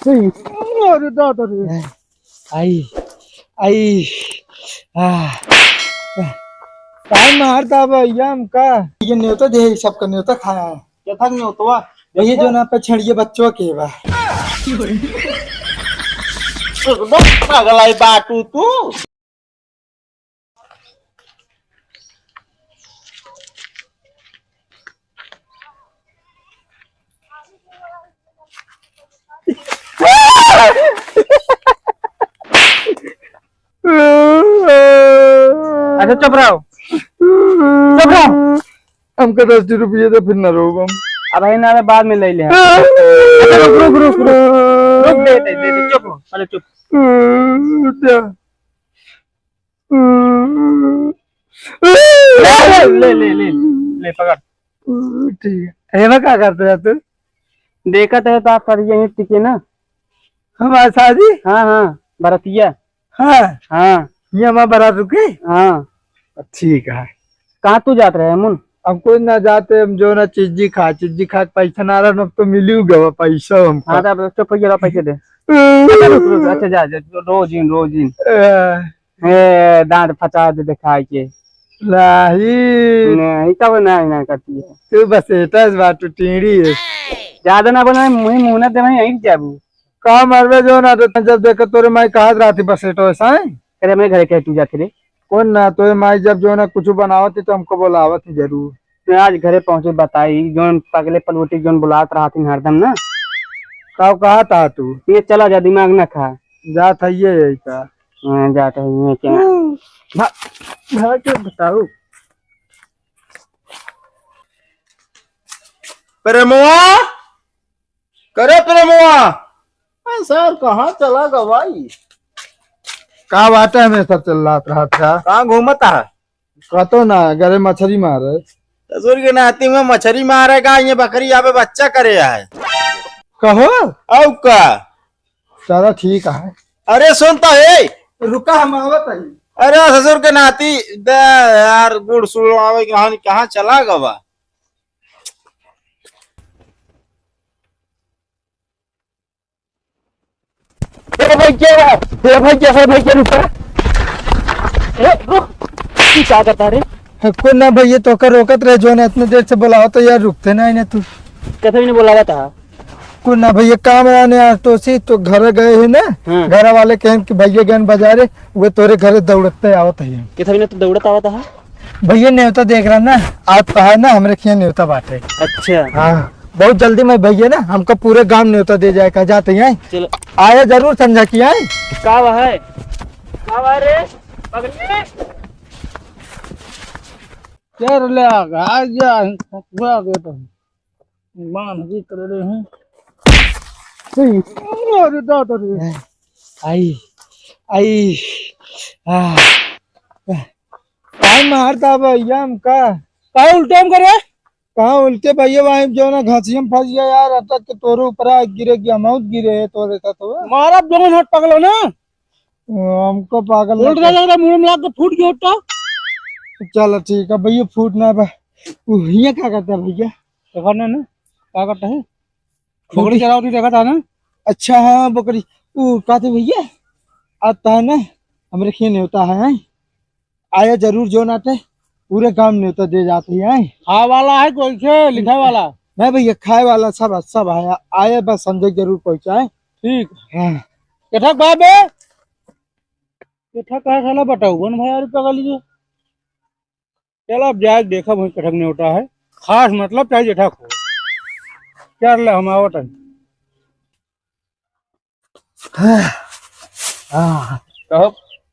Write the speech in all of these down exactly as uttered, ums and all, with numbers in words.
अरे दादा रे। आई, आई, आ, काहे मारता भैया हमका? ये न्योता दे, सबका न्योता खाया है। क्या था न्योतवा? भैया जो ना पे छेड़िए बच्चों के बा। एकदम पागल आई बाटू तू। अच्छा, चुप रहो, चुप रहो। हमका दस रुपये दे, फिर ना रोब हम। अब है ना, बाद में ले ले। अच्छा, रुक, रुक, रुक, रुक। रुक, दे, दे, दे, दे, चुप हो, अरे चुप। ले, ले, ले, ले, ले, पकड़। ठीक है। एमे का करते है तू? देखत है तो आप सर यहीं टिके ना। हमार शादी? हाँ, हाँ, बरतिया। हाँ। हाँ। ये हमार बारात रुके? हाँ। ठीक है। कहाँ तू जात रहे, अमुन? हम कोई ना जाते, हम जो ना चिज्जी खा, चिज्जी खा के पैसा ना रहा, अब तो मिली गवा पैसा हमका। हाँ, तो अब चुप हो जा, पैसे दे। अच्छा, रुक, रुक, अच्छा, जा, जा, रोज इन, रोज इन। अ, ए, दांत फटा दे दिखाई के। नाही। नहीं, तब नहीं, नहीं करती है। तू बस एटस बाटू टीड़ी है। ज्यादा ना बनाए, मुँह, मुँह ना दे, वहीं जाबू। का मरबे जो ना, तो जब देखे तोरे माई कहत रहती बस एटो ऐसा है। अरे, मेरे घरे कहे तू जाते रे। कौन ना, तोरे माई जब जो ना कुछ बनावत ही तो हमको बुलावत ही जरूर। मैं आज घरे पहुँचे बताई, जोन पगले पलवटी जोन बुलात रहती हरदम ना। का कहत हा तू? ये चला जा, दिमाग ना खा। जात है ये, यही का। हाँ, जात है ये क्या? भा-, भाग के बताओ। प्रेमवा, करे प्रेमवा। अरे सर, कहाँ चला गवाई? का बात है, हमेशा चिल्लात रहत है? कहाँ घूमत है? कतो ना, घरे मछरी मारे। ससुर के नाती में मछरी मारे का, ये बकरी आवे बच्चा करे है। कहो? औ का? चलो ठीक है। अरे सुन तो, ए! रुका, हम आवत हई। अरे ससुर के नाती, दे यार, गुड़ सुड़वावे के कहानी कहाँ चला गवा? ए भाई, क्या हुआ? ए भाई, क्या है भाई, क्या रुका? ए, रुक। तू क्या करता रे? कुछ ना भैया, तोका रोकत रहे, जो ना इतने देर से बुलावा तो यार, रुकते ना, ना तू। कथे भी नहीं बुलावा था। कुछ ना भैया, काम रहने आज तो सी तो घर गए है ना, हाँ। घर वाले कहन कि भैया गए बाजारे, वो तोरे घरे दौड़ते आवत है। कथे भी ना तो दौड़त आवत है। भैया नेवता देख रहा ना, आज तो है ना, हमरे खिया नेवता बाटे। अच्छा। हाँ। बहुत जल्दी में भैया ना, हमका पूरे गांव नेवता दे जाए, का जाते हैं। चलो। आया जरूर समझा कि आए। का है? का है रे? पगली? यार ले आ, आ जा, आ गया तो। मान जी कर रहे हैं। अरे दादा रे। आई, आई, आ। काहे मारता भैया हमका? काहे उल्टे हम करे? कहाँ उल्टे भैया, भाई जो ना घासिया में फंस गया यार, अटक के तोरे ऊपर आ गिरे गया, मौत गिरे है तोरे साथ हुआ। मारा दोनों हाथ पकड़ो ना। हमको पागल उल्ट लगता है। जा, जा, मुंह में लाग के फूट गया उल्टा। चलो ठीक है भैया, फूट ना बा। उ हियां का करता है भैया? देखा ना, ना, का करता है? बकरी चरावत ही देखा था ना? अच्छा, हाँ, बकरी। उ कहते भैया, आता है ना, हमरे खेने होता है, हैं? आया जरूर जो नाटे, पूरे गांव नेवता दे जाते हैं। खाए वाला है कोई से, लिखाए वाला? नहीं भैया, खाए वाला सब, सब है। आया बस संजय जरूर पहुंचाए। ठीक। हाँ। केठक बा बे? केठक का साला बताओ, वन भाई यार पकड़ लीजिए। चल अब जाए देखा वहीं केठक नेवता है। खास मतलब चाहे जेठा को। चल ले हम आवत हैं। हाँ। कहो,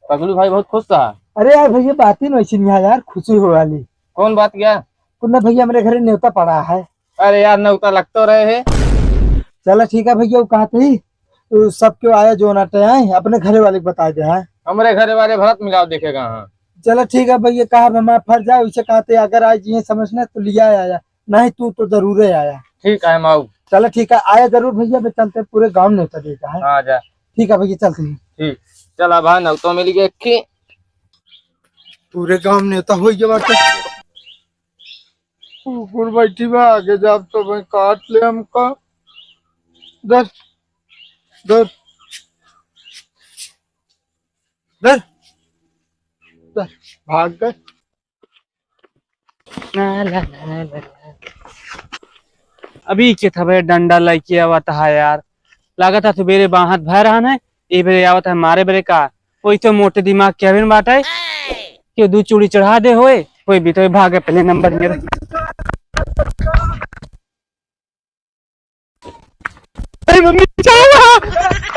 पगलू भाई बहुत खुश था। अरे यार भैया, बात ही नहीं सुनिया यार, खुशी हो वाली। कौन बात क्या? कुन्ना भैया, हमरे घरे नेवता पड़ा है। अरे यार, नेवता लगतो रहे है। चला ठीक है भैया, वो कहते ही, तो सब क्यों आया जो नाटे आए, अपने घरे वाले को बता दे, हाँ। हमरे घरे वाले भरत मिलाव देखेगा, हाँ। चला ठीक है भैया, कहा हमारा फर्ज है, उसे कहते अगर आज ये समझना तो लिया आया। नहीं, तू तो जरूर ही आया। ठीक है, हम आऊ। चला ठीक है, आया जरूर भैया, बे चलते पूरे गांव नेवता देता है। हाँ, जा। ठीक है भैया, चलते हैं। ठीक। चला भाई, नेवता मिल गया, एक पूरे गांव नेवता हो गया बाटे। कुकुर बैठी बा, आगे जाब तो भाई काट ले हमका। दस। दौड़, दौड़, दौड़, भाग गए। ना, ना, ना, ना, ना। अभी के था बे डंडा लइके आवत है यार, लागत है सुबेरे बाहत भय रहन है, ए बेरे आवत है मारे बेरे का, वही तो मोटे दिमाग के अभी बाटे, कि दू चूड़ी चढ़ा दे होए, कोई भी तो भागे पहले नंबर में। अरे मम्मी, बचाओ।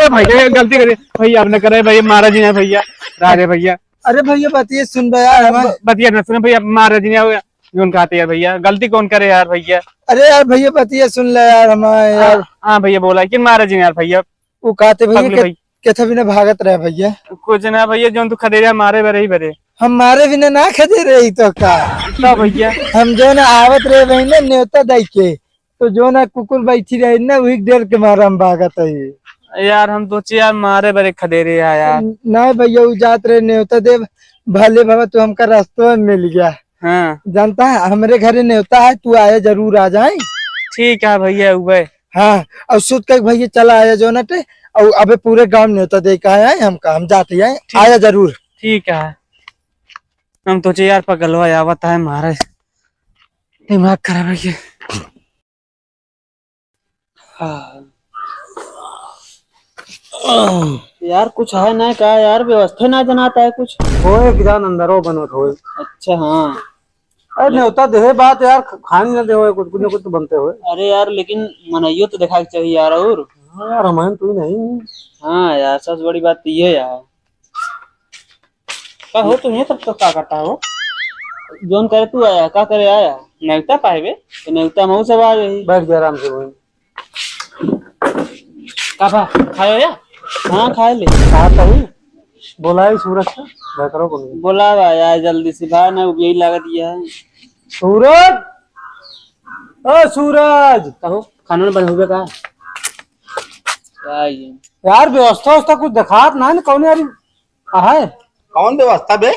ए भैया, ये गलती करे भैया, आपने करे भैया, मारा जी ना भैया, राधे भैया। अरे भैया, बतिये सुन बे यार, हमारे ब-, बतिया ना सुने भैया, मारा जी ना, जोन कहते यार भैया, गलती कौन करे यार भैया? अरे यार भैया, बतिये सुन ले यार हमारे यार। हाँ, हाँ भैया, बोला कि मारा जी ना यार भैया। वो कहते भैया पगलू के, भाई। केथा बिना भागत रहे भैया। कुछ ना भैया, जोन तू खदेरे मारे बरे ही बरे। हम मारे बिना ना खदेरे ही तो का? का भैया? हम जो ना आवत रहे बहिने न्योता दई के, तो जो ना कुकुर बैठी रही ना, वही डर के मारा हम भागत है। यार, हम सोचे यार, मारे बरे खदेरे है यार। नहीं भैया, वो जात रहे न्योता देव, भले बाबा तू हमका रास्ते में मिल गया। हाँ। जानता है, हमरे घरे न्योता है, तू आया जरूर आ जाए। ठीक है भैया, उबे। हाँ, और सुत के भैया चला आया जो ना टे, और अबे पूरे गांव न्योता दे के आया है हमका, हम जाते हैं, ठीक। आया जरूर। ठीक है, हम तो यार पगलवा आवत है मारे, दिमाग खराब है ये। हाँ। यार, कुछ है ना का यार, व्यवस्था ना जनाता है कुछ। होए, एक जान अंदरो बनत होए। अच्छा, हाँ। अरे, न्योता देहे बात यार, ख-, खानी ना दे होए, कुछ, कुछ ना कुछ तो बनते होए। अरे यार, लेकिन मनइयो तो देखा के चाहिए यार, और। हाँ यार, हमारे तो ही नहीं। हाँ यार, सबसे बड़ी बात तो ये है यार। का हो, तुम ये सब तो का करता हो? जोन करे तू आया, का करे आया? नेवता पाएबे, तो नेवता मऊ सब आ जाई। बैठ जा आराम से वहीं। का बा, खायो या? हाँ, खाए ले। कहा तही? बोला है सूरज का, मैं करो बोल। बोला बा यार, जल्दी से भाई, ना यही लागत ये है। सूरज, ओ सूरज। कहो, खाना बन हुए का? का ये? यार, व्यवस्था, व्यवस्था कुछ दिखात ना है ना, कौन यार? आहे? कौन व्यवस्था बे?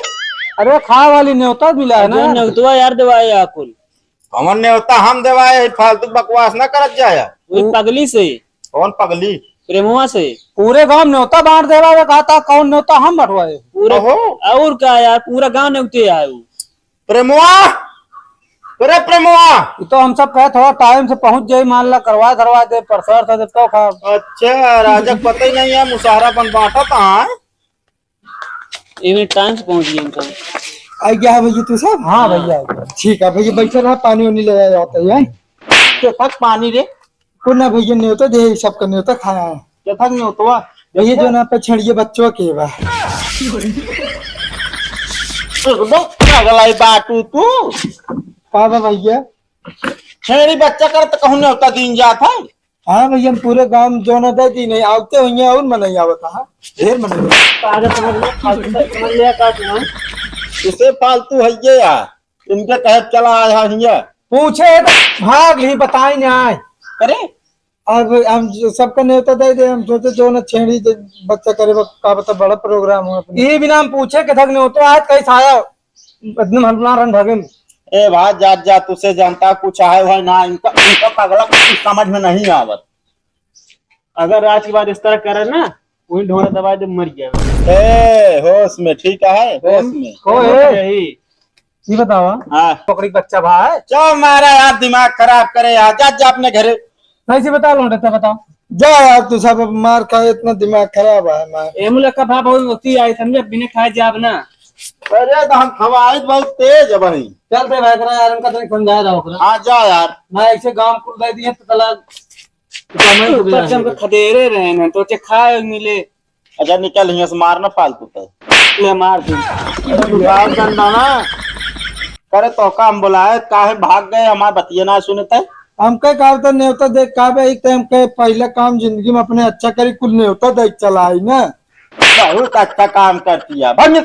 अरे, खाए वाली न्योता मिला है ना जो यार। न्योतवा यार देवाए या कुल। कौन न्योता हम देवाए? फालतू बकवास ना करत जाया। वही पगली से। कौन पगली? प्रेमवा से। पूरे गांव न्योता बांट देवा, वो कहता कौन न्योता हम बंटवाए। पूरे, ओहो। और का यार, पूरा गांव न्योते आए वो। प्रेमवा, अरे प्रेमवा। ये तो हम सब कहे थोड़ा टाइम से पहुंच जाई, मान ला करवा धरवा दे, प्रसाद दे तो खा। अच्छा, राजा के पता ही नहीं है, मुसहरा बन बांटा था। एमे टाइम से पहुंच गए हम तो। आ गया है भैया तू सब? हाँ हाँ। भैया, आ गया। ठीक है भैया, बैठे रहा, पानी उनी ले आया होता है। के तक पानी रे? को ना भैया, न्योता दे, सबका न्योता खाया है। के तक न्योतवा? भैया, जो ना पे छेड़िए बच्चों के बा। एकदम पगलाई बाटू तू। का बा भैया? छेड़ी बच्चा कर तो कहूँ न्योता दीन जात है। हाँ भैया, हम पूरे गांव में जो ना दे दी नहीं, आवते हुए और मनई आवत है, ढेर मनई। पागल समझ लिया, फालतू समझ लिया का तू, हाँ? इसे फालतू है ये यार, इनके कहे चला आया है ये। पूछे तो भाग ली, बताई नहीं आए। अरे, अब हम जो सबका न्योता दे दे, हम सोचे जो ना छेड़ी जे बच्चा करे, वो का बता, बड़ा प्रोग्राम हो अपने। ये बिना हम पूछे के थक न्योता आज कैसे आया? एकदम हल्ला रन भागे। ए भाई, जात जात उसे जनता कुछ आहे भाई ना, इनका, इनका पगला कुछ समझ में नहीं आवत। अगर आज के बाद इस तरह करे ना, वही ढोंढा दबा दे, मर गया। ए, होश में, ठीक है, होश में। को है? यही। ये बतावा। हाँ। पकड़ी बच्चा भाई। क्या मारा यार, दिमाग खराब करे यार, जा, जा अपने घरे। कैसे बता लो, डरता बताओ। जा यार, तू सब मार खाए, इतना दिमाग खराब है मार। ए मुला का भाव बहुत होती है, समझे, बिना खाए जाब ना। अरे, तो हम खवाए बहुत तेज है भाई। चल बे भाई, तेरा यार, उनका तो समझाया था ओकरा। हाँ, जा यार। मैं ऐसे गांव कुल दे दिए तो तला ऊपर से हमको खदेरे रहे हैं, तो चे खाए मिले। अच्छा, निकल हियां से, मार ना फालतू पे। ले मार दे। अरे, तू गाँव चंदा ना। करे तो काम बुलाए, काहे भाग गए, हमार बतिये ना सुनते। हमके का तो न्योता देख का बे, एक तो हमके पहला काम जिंदगी में अपने अच्छा करी, कुल न्योता देख चलाई ना। बहुत अच्छा काम करती है, भंग।